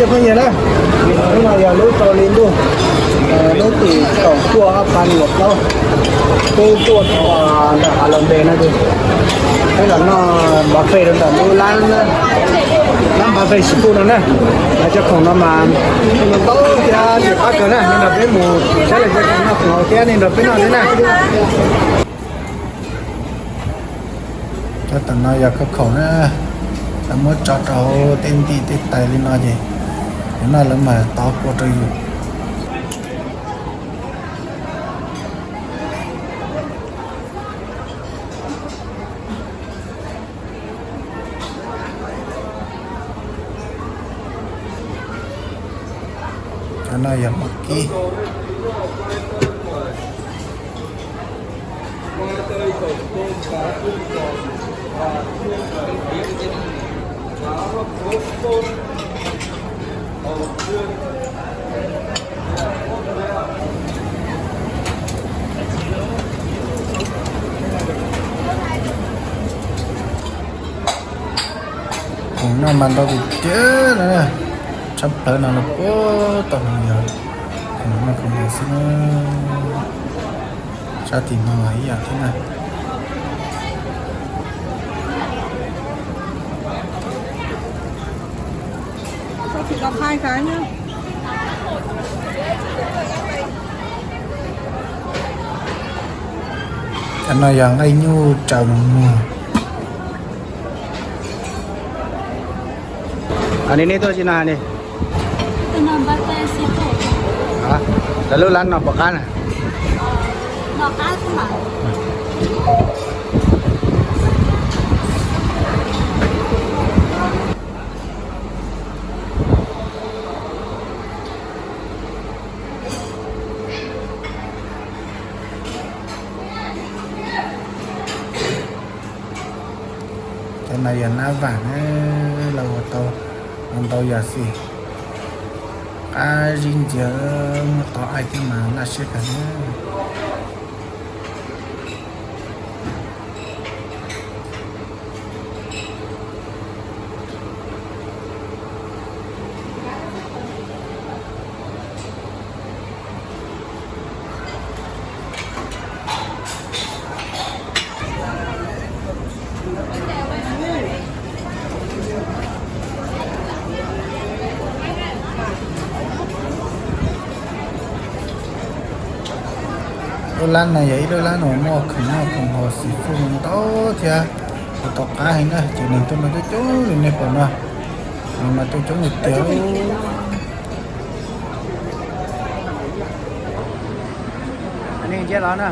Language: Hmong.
Phooj ywg na, hnub no yog lub rau hli ntuj, hnub tim kaum cuaj ob phav nees nkaum plaub, peb tuaj txog ntawm hav los ntes no ces peb los noj buffet rau ntawm lub lab, lab buffet seafood no na. Cov khoom no mas ntau thiab tsis qab kawg na, nrog peb mus saib lawv cov khoom noj khoom haus thiab nej nrog peb noj thiab na. Cov tom no yog khoom na, lawv muab tso rau hauv tej ntim tej tais li no ces yus noj lawv mam tov kua rau yus. Cov no yog mov kib. Khoom noj mas ntau tiag tiag na, tshaj plaws no los puag ta no yog khoom noj khoom haus xwb na. Sab tim no los ib yam thiab na. Cov no yog nqaij nyuj tsaws mus muag. Ni nej tuaj tsi no ni? Lawv lub lab no puas qab na? Cov no yog nab vam na, lawv ua tau ntau yam xwm, qab zib ntxiag, muab tov aim thiab mas laj siab kawg na. Lub lab no yog ib lub lab uas muaj khoom noj khoom haus xim fwj ntau thiab, ua tau qab heev na, ces neeg tuaj no coob coob li nej pom no, no mas tuaj coob li tiag. Nej ncaj los na.